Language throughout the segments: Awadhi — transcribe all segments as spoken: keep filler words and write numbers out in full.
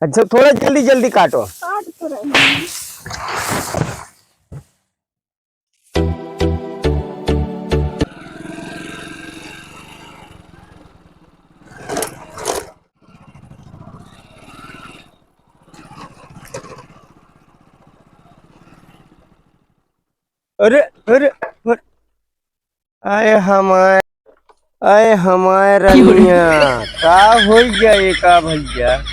अच्छा, थोड़ा जल्दी जल्दी काटो। काट तो रही हूँ। अरे, अरे, अरे, आए हमार, आए हमार रनिया, का होई गया ये का भैया?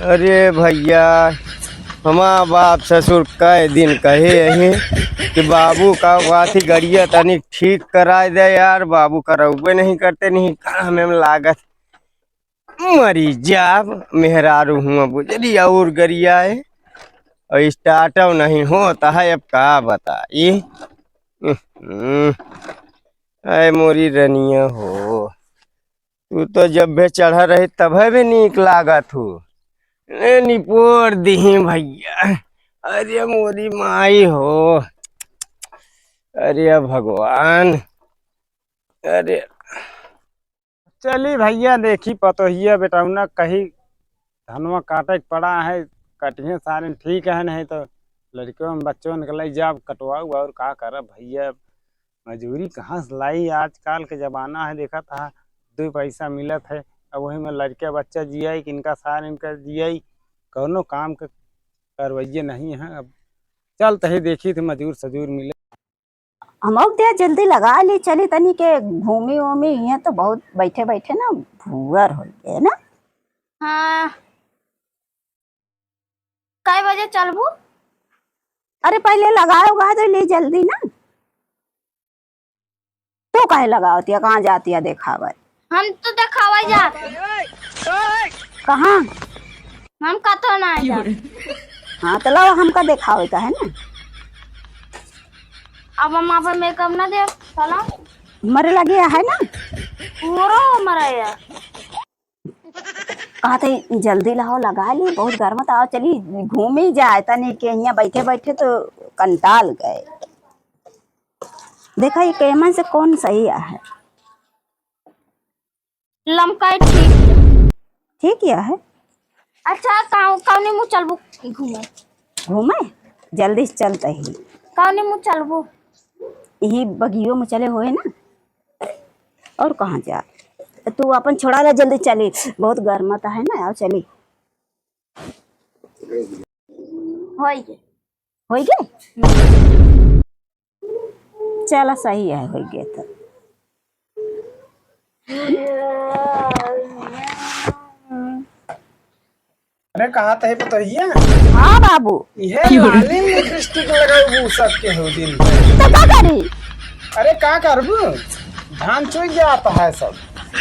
अरे भैया, हमार बाप ससुर कई दिन कहे हैं कि बाबू का बात ही गड़िया तनी ठीक कराए दे यार, बाबू करउबे नहीं करते, नहीं का हमें लागत मरी जाब, मेहरारू हुआ बुजरी और गरियाए, और स्टार्टअप नहीं होता है, अब का बताई। हम्म, ऐ मोरी रनिया हो, तू तो जब भी चढ़ा रही तब भी नीक लागत हो। ए निपोर दिही भैया, अरे मोरी माई हो, अरे भगवान, अरे चली भैया, देखी पतोहिया बेटौना कही धनवा काटे के पड़ा है, कटिहे सारे ठीक है, नहीं तो लड़कियों में बच्चों के ले जाब कटवाऊ, और का करब भैया, मजूरी कहाँ से लाई? आजकल के जमाना है, देखत हा दो पैसा मिलत है, अब वही में लड़के बच्चा जियाई कि इनका सारे इनका जियाई, कौनो काम के करवैये नहीं है। अब चलत ही देखी थे मजूर सजूर मिले। हमहू के दिया जल्दी लगा ली, चली तनी के घूमी वूमी, यहाँ तो बहुत बैठे बैठे ना भुअर हो गए ना। हाँ, कै बजे चलबू? अरे पहले लगाओ गा तो ली जल्दी ना। तू काहे लगावतिया, कहाँ जातिया देखावे? हम तो देखावे जात। कहाँ? हम कतो ना जात। हाँ, तो लाओ, हमका देखावे का है ना। अब हम आपन मेकअप ना देब, चलो। मरे लगे है ना? पूरा मरे है। कहते, "जल्दी लाओ, लगा ली, बहुत गर्म था, चली घूमी जाए, तनी के यहाँ बैठे बैठे तो कंटाल गए।" देखा, ये केमन से कौन सही है? लमका ही ठीक। ठीक यह है। अच्छा, काउ-, कौने मुँह चलबू घूमे? घूमे? जल्दी से चलते ही। कौने मुँह चलबू? यही बगियो में चले हुए ना। और कहाँ जा? तू अपन छोड़ा ले, जल्दी चली। बहुत गर्म तो है ना, आओ चली। होई गे। होई गे? चला, सही है, होई गे तो। अरे, कहा तहे पतोहिया? हाँ बाबू। इहे लाली लिपस्टिक लगाऊ सबके हो दिन भर। तो का करी? अरे, का करबू? धान चुई जात है सब।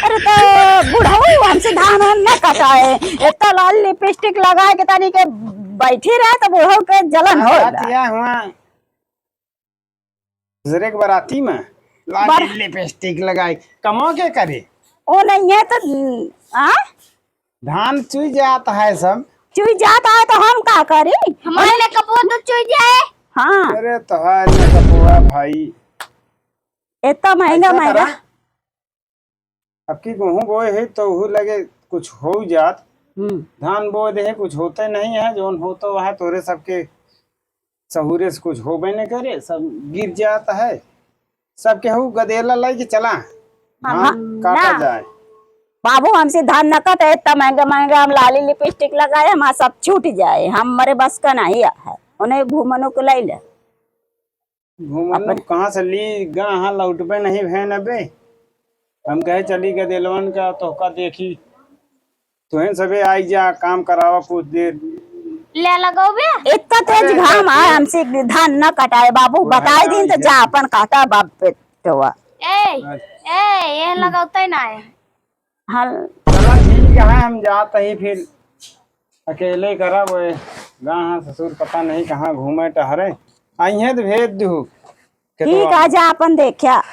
अरे, तो बुढ़ऊ हमसे धान वान न कटाए, इतना लाल लिपस्टिक लगाए के तनी के बैठी रहे तो बुढ़ऊ के जलन हाँ, होला। बात यह हुआ। दूसरे के बराती में लाली बर- लिपस्टिक लगाई, कमो के करे? ओ नहीं है तो, आ? धान चुई जात है सब। चुई जात है तो हम का करी? हमारे मेकअपवा तो चुई जाए। हाँ। अरे तोहार मेकअपवा भाई। इतना महंगा ऐसा महंगा। करा, अब की गेहूं बोए है तो उहू लगे कुछ हो जात। हम्म। धान बोए दे है, कुछ होते नहीं है, जौन होतो है तोरे सबके सहूरे से कुछ होबे नहीं करे, सब गिर जात है। सब केहू गदेला लाई के चला, हाँ, धान हाँ, काटा ना। जाए। बाबू, हमसे धान न कटे, इतना महंगा महंगा हम लाली लिपस्टिक लगाए, हमारा सब छूट जाए, हम मरे बस का नहीं है, उन्हें घूमनो को लाई ले। घूमन अपन कहाँ से ली, गाहाँ लौटबे नहीं भैन अबे। हम कहे चली गदेलवन का तोहका देखी, तुहन सबे आई जा, काम करावा कुछ देर। ले लगाओ बे। इतना तेज अरे घाम है, हमसे धान न कटाए बाबू, बताए दिन तो जा अपन काटा बाप बेटवा। ए, अच्छा। ए, ये लगाते ना है। हाँ। चला ठीक है, हम जात ही फिर। अकेले करब ओए, गाहाँ ससुर पता नहीं कहाँ घूमे टहरे। अइहें तो भेज दू। ठीक, आ जा अपन देखा।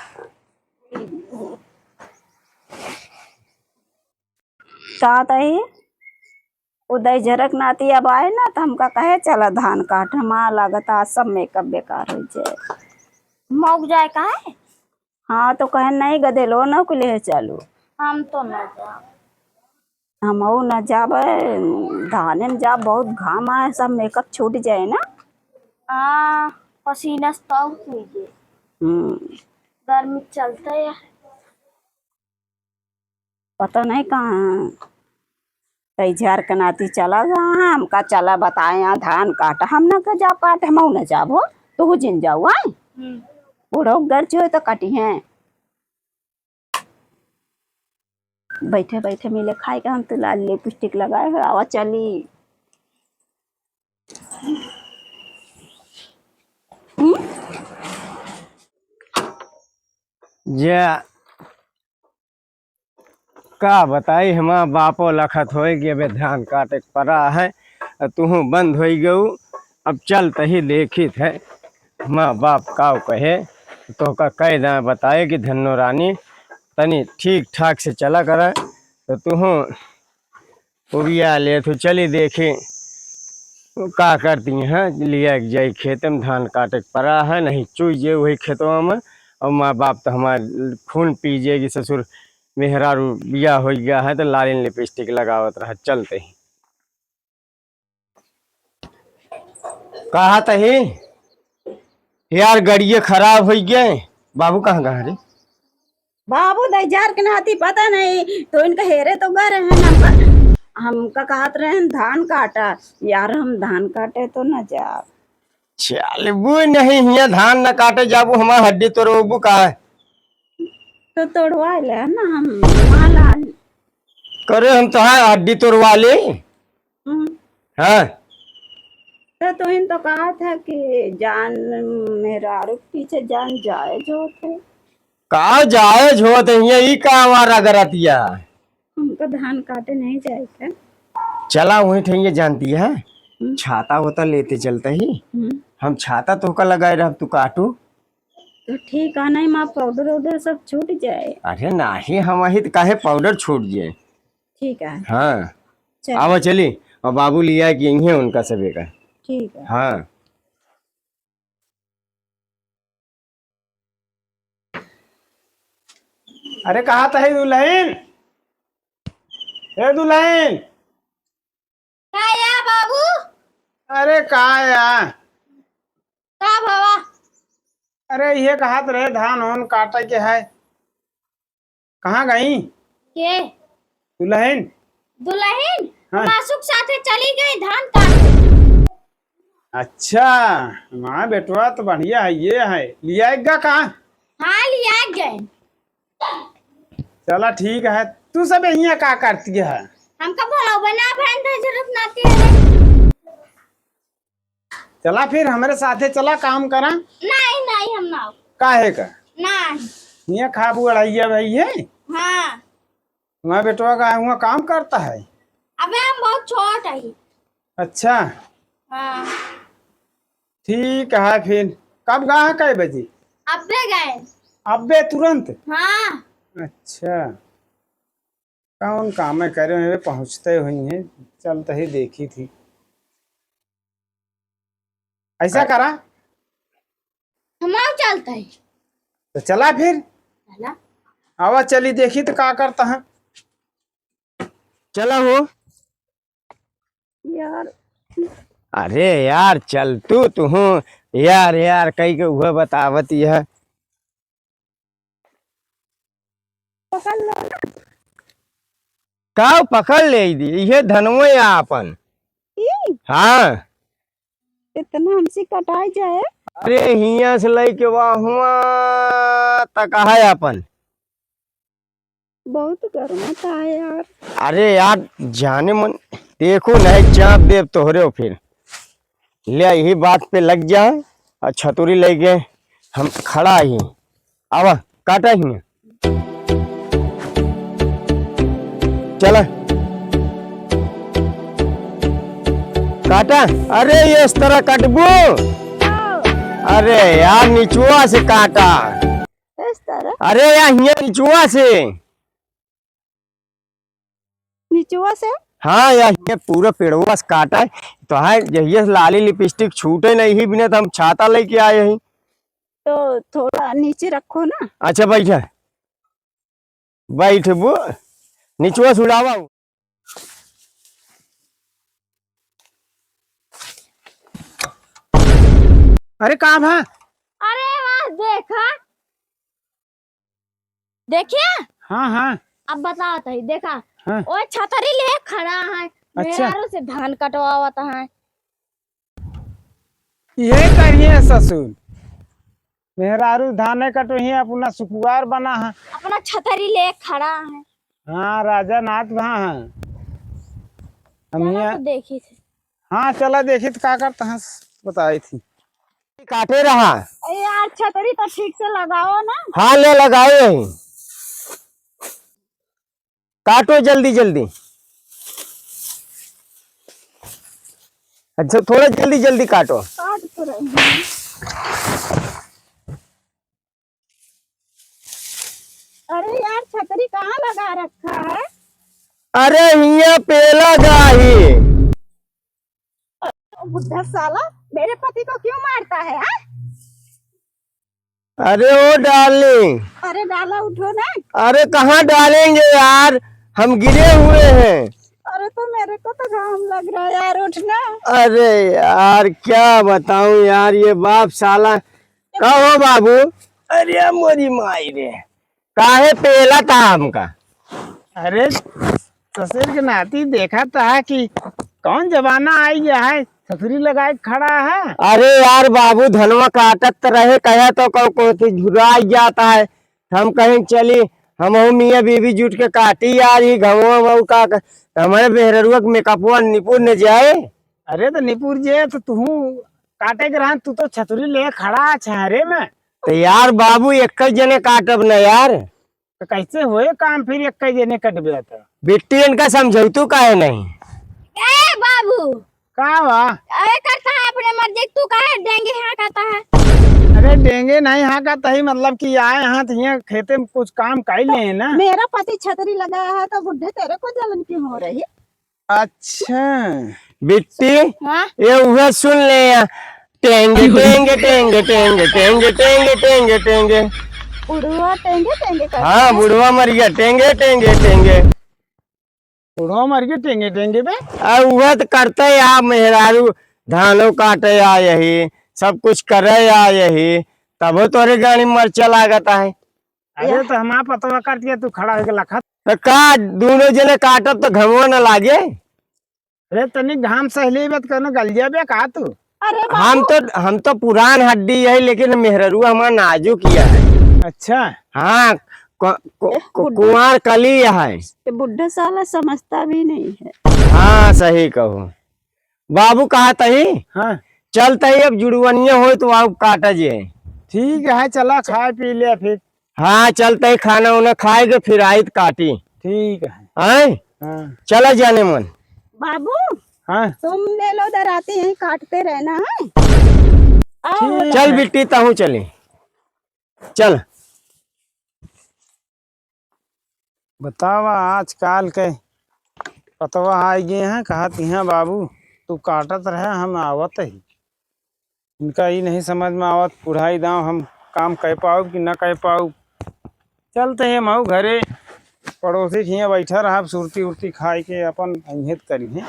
का तही उदय झरक नाती अब आए ना, तो हमका कहे चला धान काट, हमार लागत आज सब मेकअप बेकार हो जाए। मौक जाए काहे? हाँ, तो कहे नहीं गदेलो ना के लिए चलो। हम तो ना जाब। हमहू न जाबे, धाने न जाब, बहुत घाम आए, सब makeup छूट जाए ना। हाँ, पसीना से तब हुई जे। हम्म। गर्मी चलता है। पता नहीं कहाँ तई झार के नाती चला गया है, हमका चला बताए यहाँ धान काटा, हम न के जाब काटे, हमहू न जाब हो, तू जिन जाऊ, आए। हम्म। बूढ़ो गर्ज होए तो कटी हैं। बैठे बैठे मिले खाए के, हम तो लाल लिपस्टिक लगाए हो, आवा चली। हम्म? जा, का बताई, हमार बापो लखत होए कि अबे धान काटे के परा है, अ तुहूँ बंद होई गऊ। अब चल तही देखित है, हमार बाप काव कहे, तोहका कह दें बताए कि धन्नो रानी तनी ठीक ठाक से चला करा, तो तुहूँ उबिया ले तो चली देखी का करती हैं, लिया के जाई खेत में, धान काटे के परा है, नहीं चुई जे वही खेतवा में। और माँ बाप तो हमार खून पी जाएगी, ससुर मेहरारू बिया हो गया है तो लालिन लिपस्टिक लगावत रहा चलते ही। कहा तही यार, गड़िए खराब हो गए। बाबू कहाँ गए रे? बाबू दई झार के नाती पता नहीं, तो इनका हेरे तो गए रहे ना, पर हमका कहत रहे धान काटा। यार, हम धान काटे तो न जा। चल, वो नहीं, हियाँ धान न काटे जाबू, हमार हड्डी तोड़बू का? तो तोड़वा ले ना, हम वहाँ ला। करे हम तो है हड्डी तोड़वा ले। हम्म। हाँ। तो तुहिन तो कहा था कि जान, मेहरारू के पीछे जान जायज होत है। का जायज होत है? ये ई का हमारा गरतिया? हमका धान काटे नहीं जाए का? चला वहीं ठइये जानती है, हम्म। छाता होता लेते चलते ही। हम्म। हम छाता तोहका लगाए रहब, तू काटू। तो ठीक है, नहीं माँ, पाउडर वाउडर सब छूट जाए। अरे नाही, हम वही तो काहे पाउडर छूट जाए। ठीक है। हाँ। चल। आवा चली, और बाबू लिया कि यहीं है उनका सबे का। ठीक है। हाँ। अरे कहा तही दुलहिन, ए दुलहिन। का या बाबू? अरे का या? का भवा? अरे ये कहत रहे धान होन काटे के है। कहाँ गई? के? दुलहिन। दुलहिन? हाँ। मासुक साथे चली गई धान काटे। अच्छा, माँ बेटवा तो बढ़िया है, ये है। लिया एक गा का? हाँ, लिया गए। चला ठीक है, तू सब यहाँ का करती है? हमका भला बना बहन तो जरूरत ना थी। चला फिर हमरे साथे चला काम करा। नहीं, नहीं, हम ना। काहे का? नहीं। हियाँ खाबू अढ़ैया भाई है? हाँ। तुम्हारा बेटवा का हुआ काम करता है? अबे हम बहुत छोट है। अच्छा। हाँ। ठीक है फिर। कब गा है, कै बजे? अबे गए। अबे तुरंत? हाँ। अच्छा। कौन काम है करे हुए पहुँचते हुई हैं, चलते ही देखी थी। ऐसा अ- करा। हमार चलता है। तो चला फिर। चला। आवा चली देखी तो का करता है। चला हो। यार। अरे यार, चल तू, तू हूँ। यार, यार, कई के उहे बतावत यह। पकड़ लो ना। का पकड़ ले दी? ये धनवे है आपन। ई? हाँ। इतना हमसे कटाई जाए? अरे, हियां से लेके वहाँ तक है आपन। बहुत गर्म होता है यार। अरे यार, जाने मन, देखो नहीं, चाप देव तोहरे हो फिर। ले, यही बात पे लग जा और छतुरी लेके हम खड़ा ही। आवा, काटा ही। चला। काटा। अरे, ये इस तरह काटबू। अरे यार, निचुआ से काटा। इस तरह? अरे यार, हियां निचुआ से। निचुआ से? हाँ यार, ये पूरा पेड़वा से काटा है। तो है, जहिया से लाली लिपस्टिक छूटे नहीं ही बिना, तो हम छाता लेके आए ही। तो थोड़ा नीचे रखो ना। अच्छा, बैठा। बैठबू, निचुआ से उड़ावा। अरे का भा? अरे वाह, देखा, देखिए। हाँ, हाँ। अब बतावत है, देखा। हाँ। ओए छतरी ले खड़ा है, अच्छा। मेहरारू से धान कटवावत है। ये करिए ससुर, मेहरारू धाने कटोही, अपना सुकुवार बना है। अपना छतरी ले खड़ा है। हाँ, राजा नाथ भा है। हम चला यहाँ तो देखी थी। हाँ, चला देखी तो का करता है, बताई थी। काटे रहा। ए यार, छतरी तो ठीक से लगाओ ना। हाँ, ले लगाए हैं। काटो जल्दी जल्दी। अच्छा, थोड़ा जल्दी जल्दी काटो। काट तो रही हूँ। अरे यार, छतरी कहाँ लगा रखा है? अरे, हियाँ पेला गाही। बुढ़ा साला मेरे पति को क्यों मारता है, हाँ? अरे ओ डार्लिंग। अरे डाला उठो ना। अरे कहाँ डालेंगे यार, हम गिरे हुए हैं। अरे तो मेरे को तो घाम लग रहा है यार, उठना। अरे यार क्या बताऊं यार, ये बाप साला। कहो बाबू। अरे मोरी माई रे, काहे पेला था हमका? अरे ससुर के नाती देखा था कि कौन जमाना आई गया है, छतरी लगाए खड़ा है। अरे यार बाबू, धनवा काटत त रहे, कहे तो को, को झुराई जाता है। हम कहें चली, हमहू मियाँ बीवी जुट के काटी यार, ई घमवा मऊ का क-, हमारे मेहररुआ के मेकअपवा निपुर न जाए। अरे तो निपुर जे तो तू काटे के रहन, तू तो छतरी ले खड़ा है छहरे में। तो यार बाबू, एक ही जने काटब न यार। तो कैसे होए काम फिर एक ही जने कटबे तो? बिट्टी इनका समझौतू काहे नहीं? ए बाबू, का बा? अरे करता है अपने मर्जी, तू काहे डेंगे हाँकता है? अरे डेंगे नहीं हाँकता ही, मतलब कि आए हाँ तो यहाँ खेते में कुछ काम कर ले ना। मेरा पति छतरी लगाया है तो बुढ़े तेरे को जलन क्यों हो रही? अच्छा। बिट्टी, हाँ? ये उहे सुन ले या। टेंगे, टेंगे, टेंगे, टेंगे। बुढ़वा टेंगे, टेंगे करता हाँ, है। बुढ़वा मर गया, टेंगे, टेंगे, टेंगे। बुढ़वा मर गया, टेंगे, टेंगे बे। आ, उहे तो करते या मेहरारू, धानो काटे आ यही, सब कुछ करे आ यही, तबो तोरे गाड़ी में मरचा लागत है। अरे या। तो हमार पतवा काट दिया, तू खड़ा होके लखत। तो का दोनों जने काटब तो घमवा न लागे? अरे तनी घाम सहली बे तो कौनो गल जाबे का तू? अरे हम बाबू। तो, हम तो पुरान हड्डी है, लेकिन मेहररुआ हमार नाजुक ही है। अच्छा। हाँ, कु-, कु-, ए, कु-, बुढ़ा। कुंवार कली है। ये बुढ़ा साला समझता भी नहीं है। हाँ, सही कहो। बाबू कहा तही? हाँ। चल तही अब जुड़वनिया होई तो आओ काटा जे। ठीक है, चला खाए पी ले फिर। हाँ, चल तही खाना उना खाए के फिर आई तो काटी। ठीक है। हैं? हाँ। चला जाने मन। बाबू, हाँ। तुम ले लो उधर, आते यहीं काटते रहना है। आओ। ठीक चल है। बिट्टी, तहूँ चली। चल। बतावा, आजकाल के पतवा आइ गए हैं, कहत हैं, "बाबू, तू काटत रहे, हम आवत ही।" इनका ई नहीं समझ में आवत, बुढ़ाई दाँव हम काम कइ पाउब कि न कइ पाउब। चलते हैं मऊ घरे, पड़ोसी के हियाँ बैठा रहब, सुरती उरती खाए के अपन अइहें त करिहें।